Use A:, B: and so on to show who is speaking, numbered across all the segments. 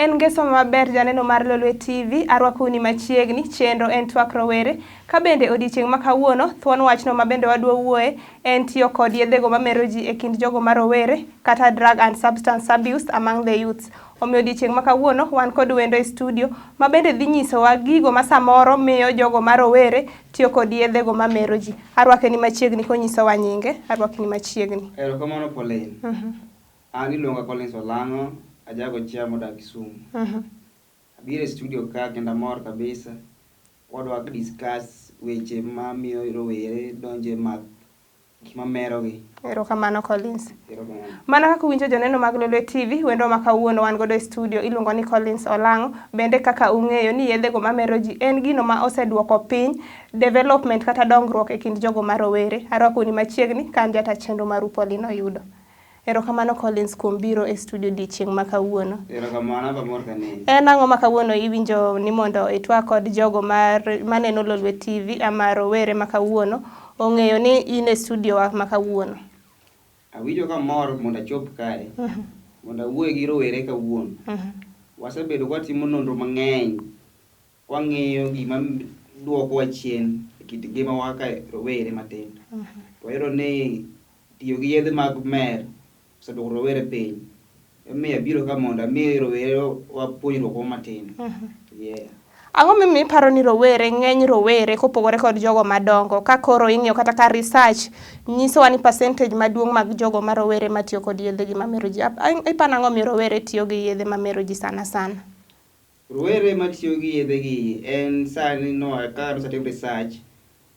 A: En ngeso maber janeno mar Lolwe TV, arwakou ni machiegni, chenro en twak rowere. Ka bende odiechieng' ma kawuono, thuon wachno ma bende wadwa wuoye en tiyo kod yedhego mamero ji e kind jogo ma rowere kata drug and substance abuse among the youths. Omiyo odiechieng' ma kawuono wan kod wendo e studio ma bende dhi nyisowa gigo ma samoro miyo jogo ma rowere tiyo kod yedhego mamero ji. Arwake ni machiegni konyisowa nyinge, arwake ni machiegni.
B: Erokamano Pauline. An iluonga Collins Olang'o, ajago chia modak Kisumu. Abiro e studio ka kendo amor kabisa. Wadwa discuss weche mamiyo rowere donjo e math gik mamerogi.
A: Erokamano Collins.
B: Erokamano.
A: Mana kaka uwinjo joneno mag Lolwe TV, wendo ma kawuono wan godo e studio iluongo ni Collins Olang'o. Bende kaka ung'eyo ni yedhego mamero ji en gino ma oseduoko piny development kata dongruok e kind jogo ma rowere. Arwakou ni machiegni ka an jata chenro maru Pauline Oyudo. Erokamano Collins kuom biro e studio odiechieng' ma kawuono.
B: Erokamano, an be amor kaneni.
A: En ang'o ma kawuono iwinjo ni mondo itwak kod jogo mar maneno Lolwe TV ama rowere ma kawuono ong'eyo ni in e studio wa ma kawuono?
B: Awinjo kamor mondo achop kae, mondo awuoye gi rowere kawuono. Wasebedo kwatimo nonro mang'eny, kwang'iyo gima duokowa chien e kit ngimawa kaka rowere matindo. To wayudo ni tiyo gi yedhe mag mer oseduoko rowere piny. Emomiyo abiro ka mondo ami rowere wa puonjruok moro matin. Yeah.
A: Ang'o momiyo iparo ni rowere ng'eny rowere kopogore kod jogo madongo ka koro ing'iyo kata ka research nyisowa ni percentage maduong' mag jogo ma rowere matiyo kod yedhe gi mamero ji. Iparo ang'o momiyo rowere tiyo gi yedhe mamero ji sana sana?
B: Rowere matiyo gi yedhe gi en sani no kaka nosetim research,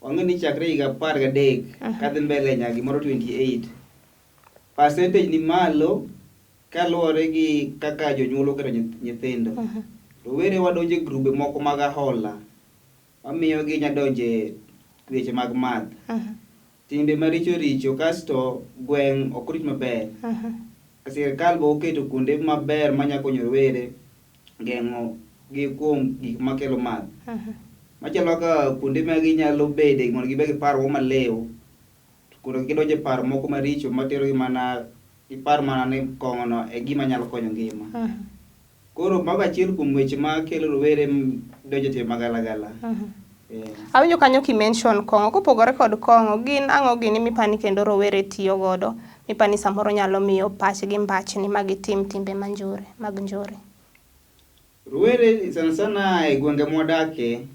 B: wang'eyo ni chakre higa 13 kadhi mbele nyaka gimoro 28, percentage ni malo kaluwore gi kaka jonyuol oketo nyithindo. Rowere wadonjo e grube moko mag ahola mamiyo ginya donje weche mag math. Timbe maricho richo kasto gweng' ok orit maber. Sirkal be oketo kuonde maber manya konyo rowere geng'o gi kuom gik makelo math. Machalo kaka kuonde ma ginyalo bede mondo gibed gi paro moro maliw mondo kik gidonj e paro moko maricho materogi mana gipar mana ni kong'o no e gima nyalo konyo ngima. Koro mago achiel kuom weche makelo rowere donjo e timbe magalagala. Yeah.
A: Awinjo kanyo ki mention kong'o, kopogore kod kong'o, gin ang'o gini mipani kendo rowere tiyo godo mipani samoro nyalo miyo pachgi mbachni ma gitim timbe manjore mag njore?
B: Rowere sana sana e gwenge mwadakie,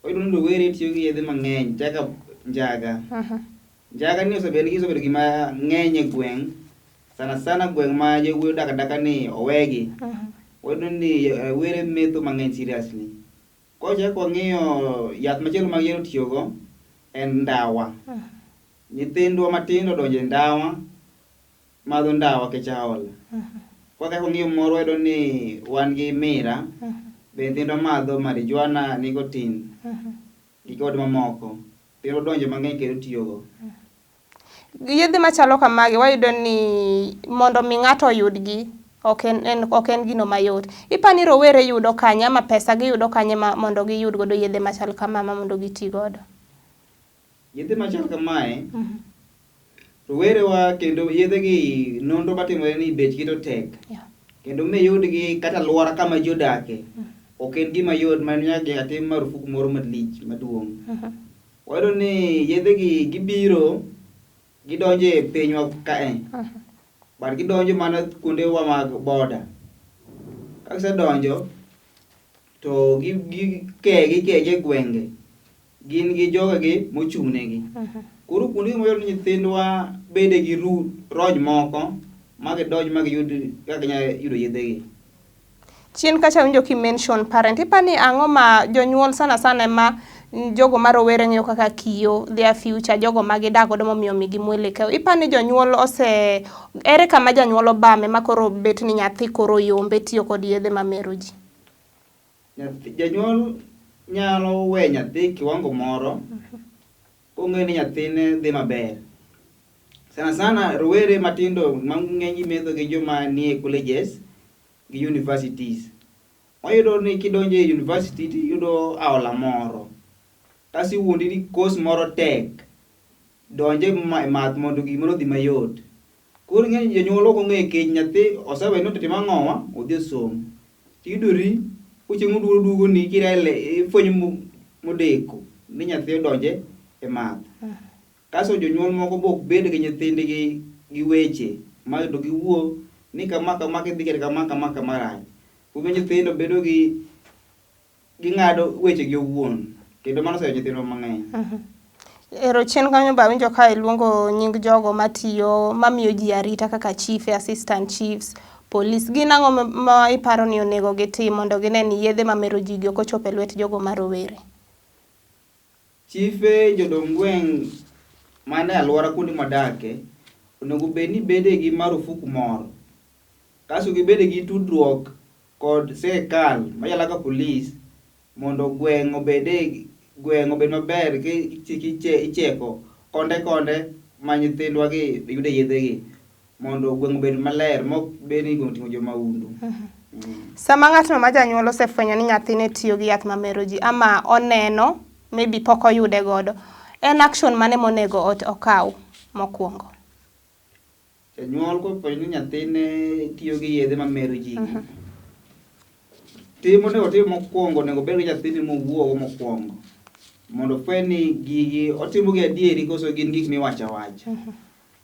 B: wayudo ni rowere tiyo gi yedhe mang'eny kaka njaga. Njaga ni osebedo osebedo gima ng'eny e gweng', sana sana gweng' ma jowuoyi odak adaka ni owegi. Wayudo ni rowere metho mang'eny seriously. Kwachako wang'iyo yath machielo ma gihero tiyogo en ndawa. Nyithindwa matindo odonjo e ndawa, madho ndawa kech aola. Kwachako wang'iyo moro wayudo ni wan gi mira, be nyithindwa madho marijuana, nicotine gi kod mamoko. Nyithindwa odonjo mang'eny kendo tiyogo.
A: Yedhe machalo kamagi wayudo ni mondo mi ng'ato oyudgi ok en, en, ok en gino mayot. Ipani rowere yudo kanye ama pesa giyudo kanye ma, mondo giyud godo yedhe machal kama ma mondo giti godo?
B: Yedhe machal kamae, rowerewa kendo yedhe gi nonro matimore ni bechgi to tek. Kendo miyudgi kata alwora kama ji odake, ok en gima yot ma nyaka tim marufuku moro malich maduong'. Wayudo ni yedhe gi gibiro gidonjo e pinywa kae. But gidonjo mana kuondewa mag boda. Ka gisedonjo to gikegi ikegi e gwenge. Gin gi jogegi mochung' negi. Koro kuonde ma wayudo ni nyithindwa bede gi rony moko ma gidonj ma giyud kaka ginyalo yudo yedhe gi.
A: Chien kacha awinjo ki mention parent, ipani ang'o ma jonyuol sana sana ema jogo ma rowere ng'iyo kaka kiyo their future, jogo ma gidak godo momiyo omigi mwelekeo. Ipani jonyuol ose, ere kama janyuol obame ma koro bet ni nyathi koro yombe tiyo kod yedhe mamero ji?
B: Janyuol nyalo we nyathi kiwango moro kong'eyo ni nyathine dhi maber. Sana sana rowere matindo ma ng'eny metho gi joma nie colleges gi universities. Wayudo ni kidonjo e university tiyudo aola moro. Kasto iwuondi ni course moro tek. Donje e math mondo gimoro odhi mayot. Koro ing'e ni jonyuol ok ong'eyo kech nyathi osewe ni otim ang'owa, odhi osom. Tiyudori kochieng' oduogo duogoni kirele ifwenyo modeko ni nyathi odonje e math. Kasto jonyuol moko be ok bed gi nyithindgi gi weche ma to giwuo ni kama kama kidhi kata kama kama kama rach. Kuom nyithindo bedo gi ging'ado weche gi owuon kendo mano oseyo nyithindwa mang'eny.
A: Ero chien kanyo be awinjo ka iluongo nying jogo matiyo mamiyo ji arita kaka chife, assistant chiefs, police. Gin ang'o ma iparo ni onego gitim mondo gine ni yedhe mamero ji gi ok ochopo e lwet jogo ma rowere?
B: Chife jodong gweng' mane alwora kuonde mwadake onego bed ni bede gi marufuku moro. Kasto gibede gi tudruok kod sirkal machalo kaka polis mondo gweng' obede gweng' obed maber ki icheko konde konde ma nyithindwa gi yude yedhe gi mondo gweng' obed maler mok bed ni gweng' oting'o jo mahundu.
A: Sama ng'atno ma janyuol osefwenyo ni nyathine tiyo gi yath mamero ji ama oneno maybe pok oyude godo, en action mane monego okaw mokwongo?
B: Janyuol kofwenyo ni nyathine tiyo gi yedhe mamero ji tim monego otim mokwongo onego obed gi nyathini mowuogo mokwongo mondo ofweny ni gigi otimo gi adieri koso gin gik miwacho awacha.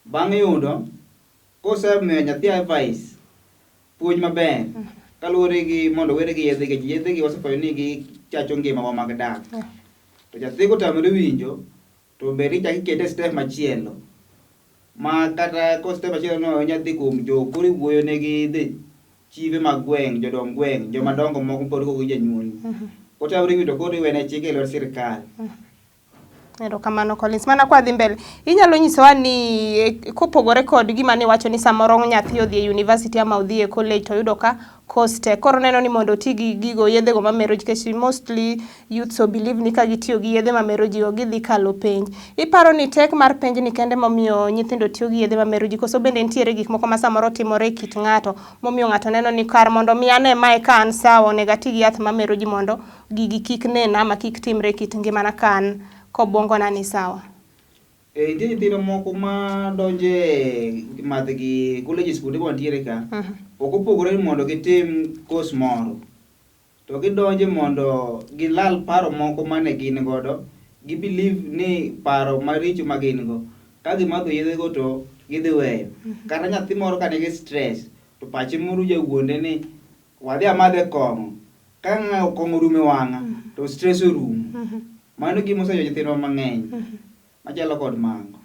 B: Bang' yudo kosemiyo nyathi advice puonj maber kaluwore gi mondo owere gi yedhe gi yedhe gi wasefwenyo ni gichacho ngimawa mag dak. To nyathi kotamore winjo to ber ichak ikete e step machielo ma kata ko step machielo no onya dhi kuom jo koro iwuoyo negi the chife mag gweng' jodong gweng' joma dongo moko pod kok gi janyuolni. Kotamore winjo to koro iwene chik e lwet sirkal.
A: Erokamano Collins. Mana kwa dhi mbele, inyalo nyisowa ni kopogore kod gima niwacho ni samoro nyathi odhi e university ama odhi e college to oyudo ka course tek. Koro oneno ni mondo oti gi gigo yedhego mamero ji nikech mostly youths o believe ni ka gitiyo gi yedhe mamero ji go gidhi kalo penj. Iparo ni tek mar penj ni kende momiyo nyithindo tiyo gi yedhe mamero ji koso bende nitiere gik moko ma samoro timore e kit ng'ato momiyo ng'ato neno ni kar mondo mi ane mae ka an sawa onego ati gi yath mamero ji mondo gigi kik nena ama kik timre e kit ngimana ka an kobwongona ni sawa.
B: E, nitie nyithindo moko ma donje math gi colleges kuonde ma wantiere ka ok opogore ni mondo gitim course moro to gidonje mondo gilal paro moko mane gin godo gi believe ni paro maricho ma gin go ka gimadho yedhe go to gidhi weyo kata nyathi moro ka nigi stress to pache moro jawuonde ni wadhi amadhe kong'o ka kong'o orumo e wang'a to stress orumo mano gima oseyo nyithindwa mang'eny machalo kod mago.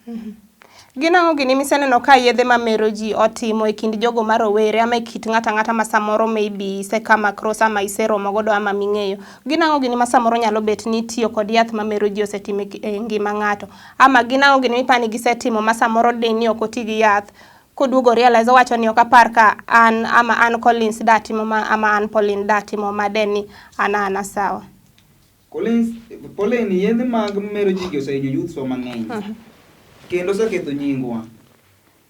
A: Gin ang'o gini miseneno ka yedhe mamero ji otimo e kind jogo ma rowere ama e kit ng'ato ang'ata ma samoro maybe ise come across ama iseromo godo ama ming'eyo? Gin ang'o gini ma samoro nyalo bet ni tiyo kod yath mamero ji osetimo e ngima ng'ato? Ama gin ang'o gini miparo ni gisetimo ma samoro de ni ok oti gi yath koduogo realize owacho ni ok apar ka an ama an Collins datimo ma ama an Pauline datimo ma de ni an ana sawa.
B: Collins, Pauline, yedhe mag mero ji gi osehinyo youths wa mang'eny. Kendo oseketho nyingwa.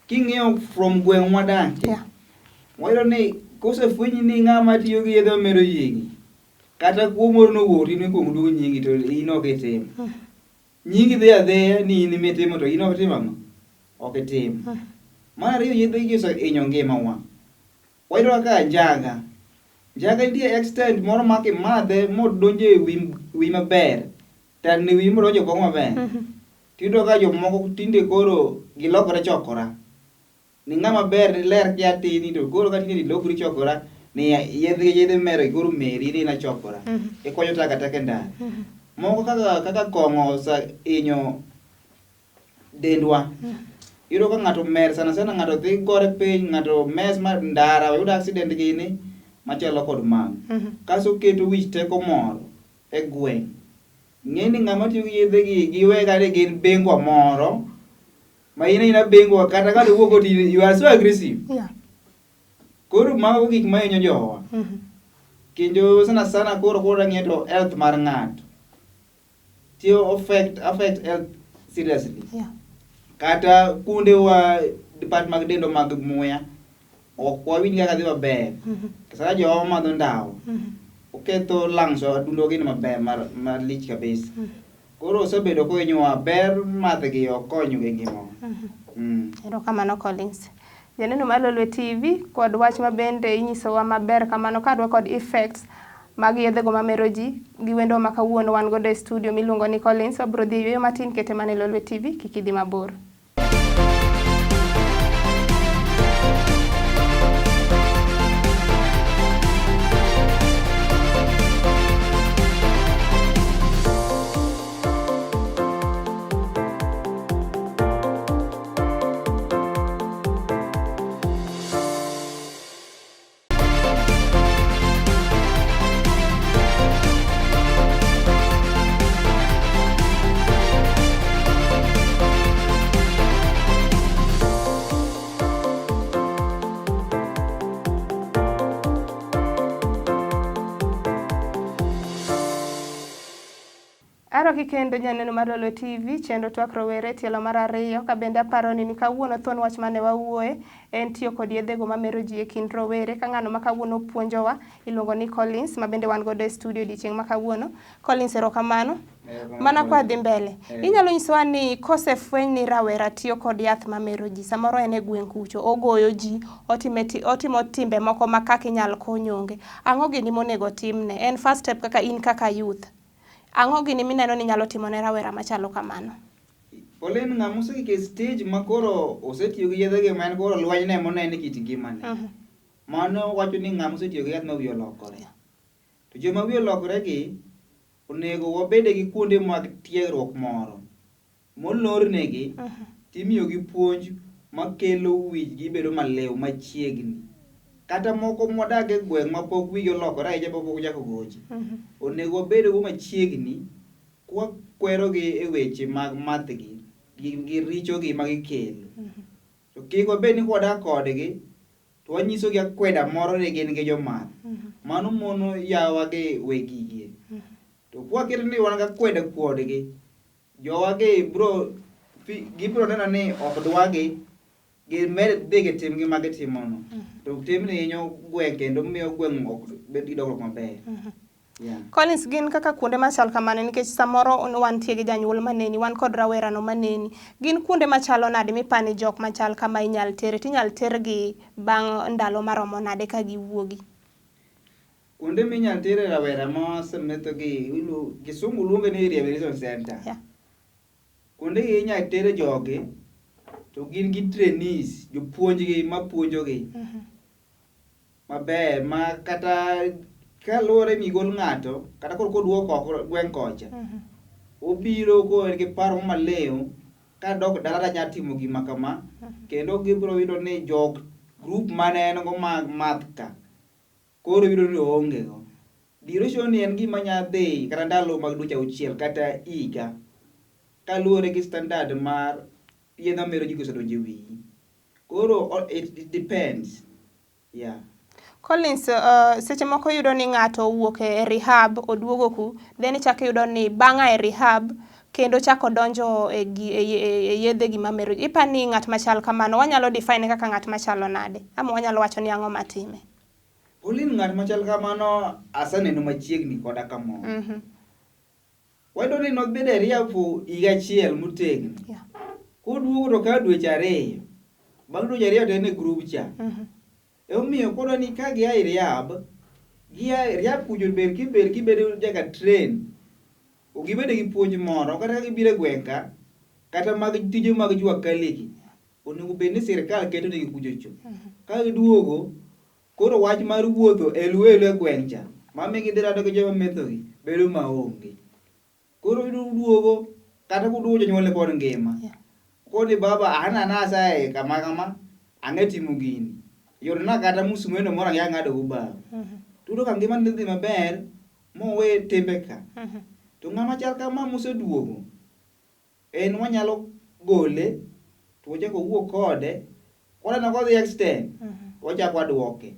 B: King'iyo from gweng' mwadakie, wayudo ni kosefweny ni ng'ama tiyo gi yedhe mamero ji gi, kata kuo moro nowuok to in ikuongo duogo nyingi to in ok itimo. Nyingi dhi adhiya ni in ema itimo to in ok itimo ang'o? Ok itimo. Mar ariyo yedhe gi osehinyo ngimawa. Wayudo kaka njaga. Njaga nitie extent moro ma kimadhe modonjo e wi maber, tani wi modonjo e obwongo maber, tiyudo ka jomoko tinde koro gilokore chokora. Ni ng'ama ber ni ler kia tini to koro ka tinde ilokri chokora, ni yedhe yedhe mero koro meri ni ina chokora. Ikwanyo takataka e ndara. Moko kaka kong'o osehinyo dendwa. Iyudo ka ng'ato mer sana sana ng'ato dhi gore piny, ng'ato mes ma ndara oyudo accident gini machalo kod mago. Kasto oketo wich teko moro e gweng'. Ng'e ni ng'ama tiyo gi yedhe gi giwe ka ni gin bingwa moro ma in aina bingwa kata ka iwuok ot you are so aggressive. Koro mago gik ma hinyo jowa. Kendo sana sana koro koro ang'iyo to health mar ng'ato. Tiyo affect health seriously. Kata kuonde wa part mag dendwa mag muya ok wawinj kaka dhi maber. Sana jowa madho ndawa oketho lungs wa adundo gini maber malich kabisa. Koro osebedo kohinyowa ber madh gi ok kony e ngimawa.
A: Erokamano Collins. Janeno mar Lolwe TV kod wach ma bende inyisowa maber kamano kaluwore kod effects mag yedhego mamero ji gi wendo ma kawuono wan godo e studio miluongo ni Collins. Wabiro dhi e yueyo matin kete mana e Lolwe TV, kik idhi mabor. Arwaki kendo janeno mar Lolwe TV, chenro twak rowere tielo mar ariyo, ka bende aparo ni ni kawuono thuon wach mane wawuoye en tiyo kod yedhego mamero ji e kind rowere ka ng'ano ma kawuono puonjowa iluongo ni Collins ma bende wan godo e studio odiochieng' ma kawuono. Collins erokamano. Mana kwa dhi mbele, inyalo nyisowa ni kosefweny ni rawera tiyo kod yath mamero ji, samoro en e gweng' kucho, ogoyo ji, otime otimo timbe moko ma kaka inyal kony onge. Ang'o gini monego timne? En first step kaka in kaka youth. Ang'o gini mineno ni nyalo timo ne rawera machalo kamano?
B: Pauline, ng'ama osegik e stage ma koro osetiyo gi yedhegi ma en koro lweny ne monene kit ngimane. Mano wacho ni ng'ama osetiyo gi yath ma wiye olokore. To joma wiye olokore gi, onego wabede gi kuonde mag tiegruok moro molornegi timiyogi puonj makelo wijgi bedo maliw machiegni. Kata moko modak e gweng' mapok wigi olokore ahinya mapok ochako goche. Onego wabed go machiegni kwakwerogi e weche mag mathgi gi richogi ma gikelo. To kik wabed ni kwadak kodgi to wanyisogi akweda moro ni gin gi jomath. Mano mono yawa gi we gigi. To kwaketo ni wan gakweda kodgi, jowa gi bro gibro neno ni ok dwagi gimed dhi gi timgi ma gitimono. To timni hinyo gweng' kendo miyo gweng' ok bed gi dongruok maber. Yeah.
A: Collins gin kaka kuonde machal kamano nikech samoro wantie gi janyuol maneni, wan kod rawerano maneni. Gin kuonde machalo nade mipani jok machal kama inyal tere tinyal tergi bang' ndalo maromo nade ka giwuogi?
B: Kuonde minyal tere rawera ma osemetho gi kisungu luonge ni rehabilitation center.
A: Yeah.
B: Kuonde gi inyal tere jogi to gin gi trainees, jopuonjgi mapuonjogi maber ma kata kaluwore ni igol ng'ato kata koro koduok oko gweng' kocha obiro ko en gi paro maliw kadok dala tanya timo gima kama kendo gibiro yudo ni jok group mane en go mag math ka koro yudo ni oonge go. Duration ni en gima nya dhi kata ndalo mag dweche auchiel kata higa kaluwore gi standard mar yedhe mamero ji kosedonjo e wiyi. Koro it depends. Yeah.
A: Collins, seche moko iyudo ni ng'ato owuok e rehab oduogo ku, then ichako iyudo ni bang' a e rehab kendo ochako odonjo e, e, e, e yedhe gi mamero ji. Ipa ni ng'at machal kamano wanyalo define kaka ng'at machalo nade? Ama wanyalo wacho ni ang'o matime?
B: Pauline, ng'at machal kamano aseneno machiegni koda kamoro. Wayudo ni nobedo e rehab for higa achiel motegno.
A: Yeah.
B: Koduogo to kawo dweche ariyo. Bang' dweche ariyo to en e group cha. Emomiyo koro ni ka gia e rehab, gia e rehab kucho ber kiber kibedo jaka train. Gibedo gi puonj moro kata ka gibiro e gweng' ka, kata mag tije mag jua kali gi, onego bed ni sirkal keto negi kucho cho. Ka giduogo, koro wach mar wuotho elu elu e gweng' cha, mamiyo gidhi rado gi joma metho gi, bedo maonge. Koro iduogo, kata koduogo jonyuolne pod ngima.
A: Yeah.
B: Koni baba an anasa e kama kama, ang'e timo gini. Yudna kata musumeno moro ang'e ang'ado go bao. To iyudo ka ngimane dhi maber, mowe timbe ka. To ng'ama chal kama moseduogo, en wanyalo gole, to wachako wawuo kode, kwaneno kodhi extend, to wachako waduoke.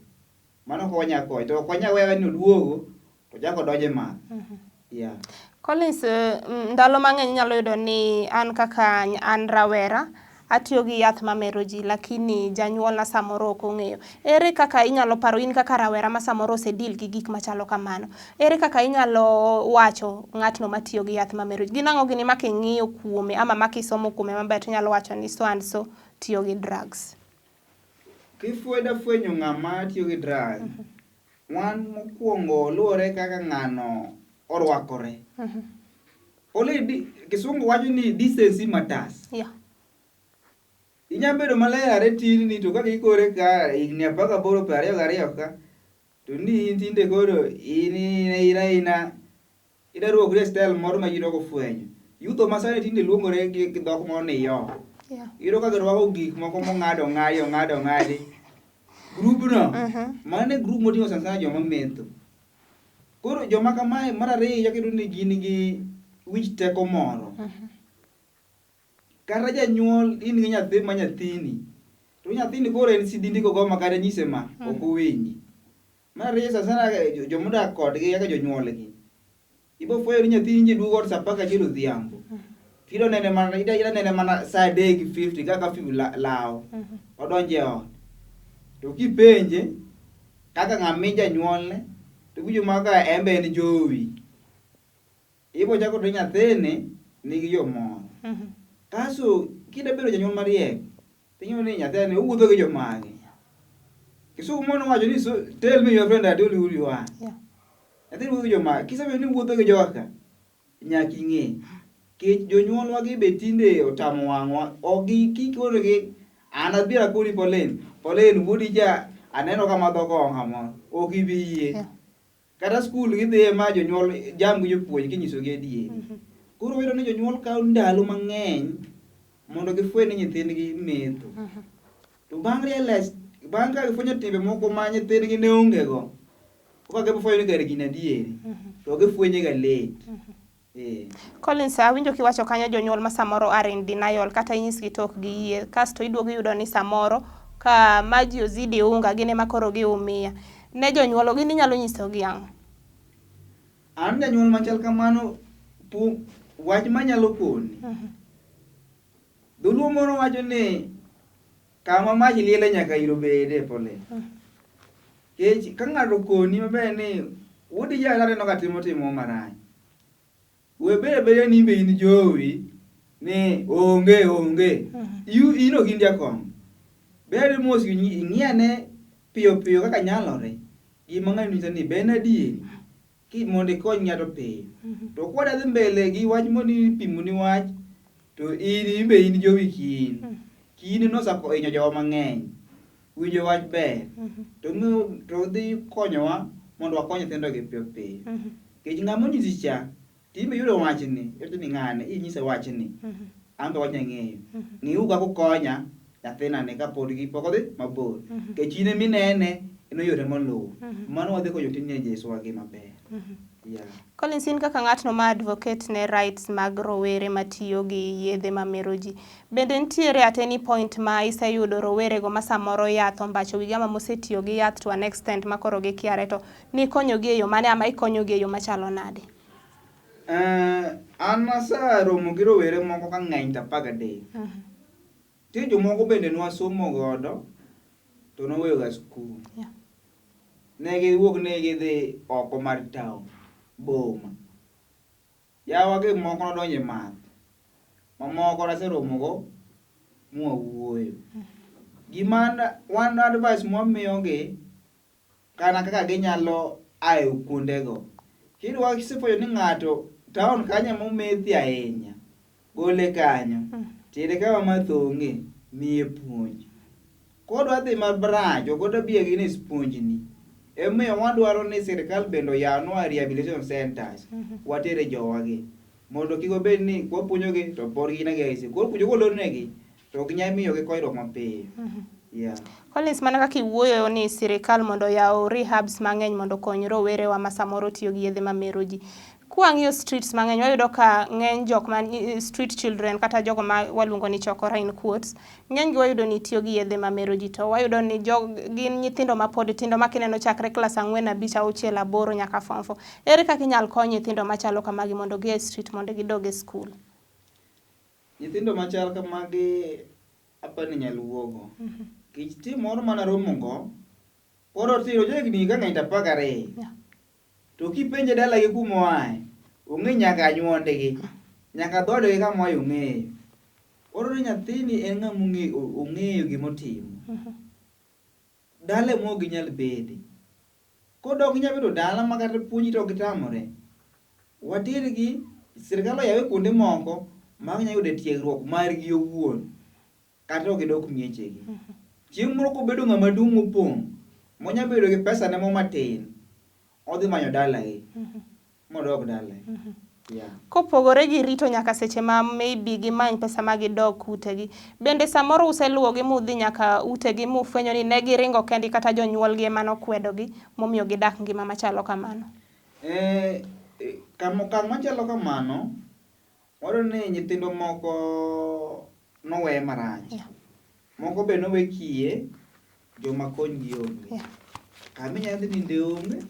B: Mano kaka wanyalo konye. To ok wanyal wewe ni oduogo, to ochako odonjo e math. Yeah.
A: Collins, ndalo mang'eny inyalo yudo ni an kaka an rawera, atiyo gi yath mamero ji lakini janyuolna samoro ok ong'eyo. Ere kaka inyalo paro in kaka rawera ma samoro ose deal gi gik machalo kamano? Ere kaka inyalo wacho ng'atno matiyo gi yath mamero ji? Gin ang'o gini ma king'iyo kuome ama ma kisomo kuome maber tinyalo wacho ni so and so tiyo gi drugs?
B: Kifweda fwenyo ng'ama tiyo gi drug, wan mokwongo luwore kaka ng'ano orwakore. Only kisungu wacho ni decency matters. Inya bedo maler are tinni to kaka ikore ka higni 18 22 ka to ni in tinde koro in in aina ida rwakri e style moro ma ji ok ofwenyo. Youth ma sani tinde luongore gi dhok moro ni yo. Iyudo ka girwako gik moko mong'ad ong'adi ong'ad ong'adi. Group no, mano e group moting'o sana sana joma metho. Koro joma kamae mar ariyo ichako iyudo ni gin gi wich teko moro. Kata janyuol in gi nyathi ma nyathini, to nyathini koro en sidindi kogo ma kata nyise ma, ok owinji. Mar ariyo sana sana jomodak kodgi kaka jonyuolgi. Ibo fwenyo ni nyathini nje duogo ot saa 11 odhiambo. Ida nene mana ida nene mana saa 3:50 ka curfew lawo. Odonjo e ot. To kipenje kaka ng'ama janyuolne to iwinjo mana ka en be en jowi. Ibo chako to nyathini nigi yo moro. Kasto kida bedo janyuol mariek, ting'eyo ni nyathini owuotho gi jomage. Kisungu moro nowacho ni so, tell me your friend I tell you who you are. Nyathini wuotho gi jomage. Kisebedo ni wuotho gi joka, nyaka ing'e. Kech jonyuolwa gi be tinde otamo wang'wa. Ok gi kikoro gi an abiro akoni Pauline, Pauline wuodi cha aneno ka madho kong'o kamoro. Ok ibi yie. Kata skul gidhiye ma jonyuol jam gi jopuonj kinyisogi adieri. Koro wayudo ni jonyuol kawo ndalo mang'eny mondo gifweny ni nyithindgi metho. To bang' realize, bang' ka gifwenyo timbe moko ma nyithindgi ne onge go, koka gifwenyo ni kare gini adieri, to gifwenye ga late.
A: Collins, awinjo kiwacho kanyo jonyuol ma samoro are in denial kata inyisgi to ok giyie. Kasto iduogo iyudo ni samoro ka maji ozidi unga gin ema koro giumia. Ne jonyuol gin inyalo nyisogi ang'o?
B: An janyuol machal kamano, wach manyalo koni. Dholuo moro wacho ni kama mach liele nyaka iro bede pole. Kech ka ng'ato koni maber ni wuodi ja aneno ka timo timo marach. We bed abeda ni in be in jowi ni onge onge. In ok in jakong'o. Bed mos ing'i ane piyo piyo kaka nyalore. Gima ng'ani nyisa ni be en adieri. Ki mondo ikony ng'ato piyo. To kwa dhi mbele gi wach moni pimo ni wach to in in be in jowi kiin. Kiin nosako hinyo jowa mang'eny. Winjo wach ber. To miyo to dhi konyowa mondo wakony nyithindo gi piyo piyo. Nikech ng'ama onyisi cha, to in be iyudo wachni, iwacho ni ng'ane inyisa wachni. An be wachni ang'eyo. Ng'iuru kaka ukonya nyathina ni kapod gi pok odhi mabor. Nikech in eminene, en oyore moluwo. Mano wadhi konyo teenagers wa gi maber. Yeah.
A: Collins, in kaka ng'atno ma advocate ne rights mag rowere matiyo gi yedhe mamero ji, bende nitiere at any point ma iseyudo rowerego ma samoro yath ombacho wigi ama mosetiyo gi yath to an extent ma koro gikiare to nikonyogi e yo mane ama ikonyogi e yo machalo nade?
B: An aseromo gi rowere moko ka ng'eny to 13. Nitie jomoko bende nwasomo godo to noweyo ga skul. Ne giwuok ni gidhi oko mar town, boma. Yawa gi moko nodonjo e math. Mamoko naseromo go mwawuoyo. Gima wan advice mwamiyogi kana kaka ginyalo ae kuondego. Kidwa kisefwenyo ni ng'ato town kanyo ema omethe ahinya, gole kanyo, tere kama math onge, miye puonj. Kodwa dhi marach, ok odwa bi against puonjni. Emomiyo wadwaro ni sirkal bende oyawnwa rehabilitation centers, watere jowagi. Mondo kik wabed ni wapuonjogi to pod gin against. Koro puonjo kolornegi, to ok nyal miyogi konyruok mapiyo. Yeah.
A: Collins, mana kaka iwuoyo ni sirikal mondo oyaw rehabs mang'eny mondo okony rowerewa ma samoro tiyo gi yedhe mamero ji. Kwang'iyo streets mang'eny wayudo ka ng'eny jok ma street children kata jogo ma waluongo ni chokora in quotes, ng'eny gi wayudo ni tiyo gi yedhe mamero ji to wayudo ni jog, gin nyithindo ma pod tindo ma kineno chakre klas 4, 5, 6, 8 nyaka form 4. Ere kaka inyal kony nyithindo machalo kamagi mondo gia e street mondo gidog e skul?
B: Nyithindo machal kamagi aparo ni nyalo wuogo. Kech tim moro mane aromo go, pod otin ojahigni ka ng'eny to 12. To kipenje dalagi kuma oaye, ong'e nyaka anyuondgi, nyaka dhoodgi kama oaye ong'eyo. Koro ni nyathini en ng'ama ong'eyo gima otimo. Dala ema ok ginyal bede. Kodok ginyal bedo dala ma kata puonji to gitamore. Watergi, sirkal oyawe kuonde moko ma ginyalo yude tiegruok margi owuon. Kata ok gidok miechegi. Chieng' moro kobedo ng'ama duong' mopong', monya bedo gi pesa ne mo matin, odhi manyo dalagi. Modog dalagi. Yeah.
A: Kopogore gi rito nyaka seche ma maybe gimany pesa ma gidog utegi, bende samoro useluwogi mudhi nyaka utegi mufwenyo ni ne giringo kendgi kata jonyuolgi ema nokwedogi momiyo gidak ngima machalo kamano?
B: Eh, kam okang' machalo kamano, wayudo ni nyithindwa moko nowe marach.
A: Yeah.
B: Moko be nowe kiye, joma konygi onge.
A: Yeah.
B: Kama inyalo dhi ninde onge,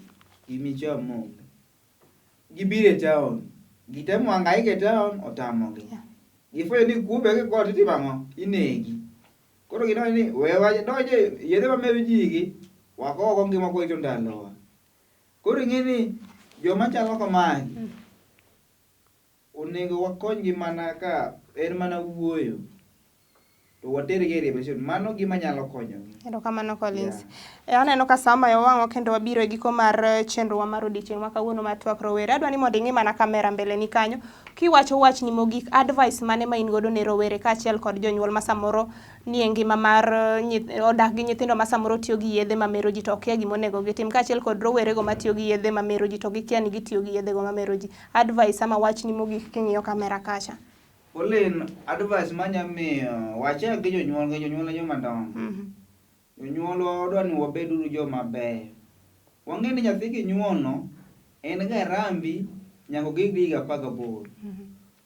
B: gimicham onge. Gibiro e town, gitemo hangaika e town, otamogi.
A: Yeah.
B: Gifwenyo ni kuo be kikwa to itimo ang'o? Inegi. Koro gineno ni we wadonje yedhe mamero ji gi, wakow oko ngima kwarito ndalowa. Koro ing'e ni joma chalo kamae, onego wakonygi mana ka en mana wuoyo to watergi e rehabilitation. Mano gima nyalo konyogi.
A: Erokamano Collins.
B: Yeah.
A: E, aneno ka saa omayo wang'wa kendo wabiro e giko mar chenrowa mar odiechieng' ma kawuono mar twak rowere. Adwa ni mondo ing'i mana kamera mbele ni kanyo. Kiwacho wachni mogik, advice mane ma in godo ne rowere kaachiel kod jonyuol ma samoro nie ngima mar odak gi nyithindo ma samoro tiyo gi yedhe mamero ji to okia gima onego gitim kaachiel kod rowerego matiyo gi yedhe mamero ji to gikia ni gitiyo gi yedhego mamero ji. Advice ama wachni mogik king'iyo kamera kacha.
B: Pauline, advice manya miyo wachak gi jonyuol gi jonyuol e joma dongo. Jonyuolwa wadwa ni wabed uru joma beyo. Wang'e ni nyathi kinyuolo en ga rambi nyaka ogik gi higa 18.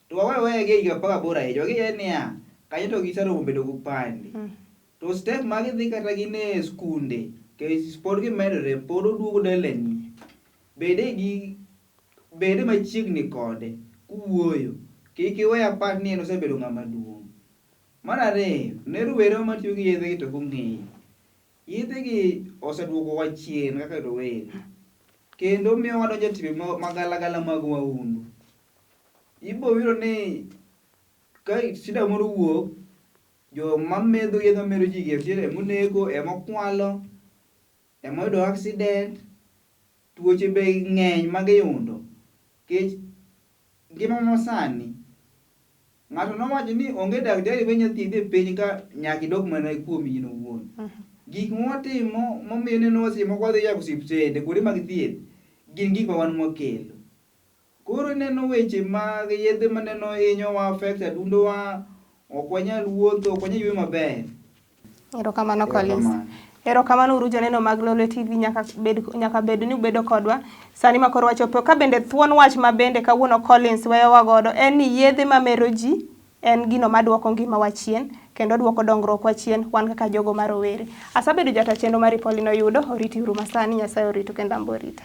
B: To wawe weye gi higa 18 ahinya. Wang'e niya, kanyo to giseromo bedo gi opande. To step ma gidhi kata gin e skunde, nikech pod gimedore, pod oduogo dalani. Bede gi bede machiegni kode kuwuoyo. Kik iwe apar ni en osebedo ng'ama duong'. Mar ariyo, ne rowere matiyo gi yedhe gi to ok ong'eyo. Yedhe gi oseduokowa chien kaka rowere. Kendo miyo wadonjo e timbe magalagala mag wahundu. Ibo yudo ni ka shida moro owuok, joma medho yedhe mamero ji gi ema onego, ema okwalo, ema oyudo accident, tuoche be ng'eny ma giyudo. Nikech ngima masani, ng'ato nowacho ni onge daktari ma nyalo thiedhi e piny ka nyaka idog mana kuom in owuon. Gik mwatimo momiyo ineno seche moko wadhi nyaka osiptende kuonde mag thieth, gin gik ma wan mwakelo. Koro ineno weche mag yedhe maneno hinyowa, affect adundowa, ok wanyal wuotho, ok wanyal yueyo maber.
A: Erokamano Collins.
B: Erokamano.
A: Erokamano uru joneno mag Lolwe TV nyaka bed ni ubedo kodwa sani ma koro wachopo ka bende thuon wach ma bende kawuono Collins weyowa godo en ni yedhe mamero ji en gino maduoko ngimawa chien kendo duoko dongruokwa chien wan kaka jogo ma rowere. Asabedo jata chenro mari Pauline Oyudo, oriti uru masani, Nyasaye oritu kendo an be orita.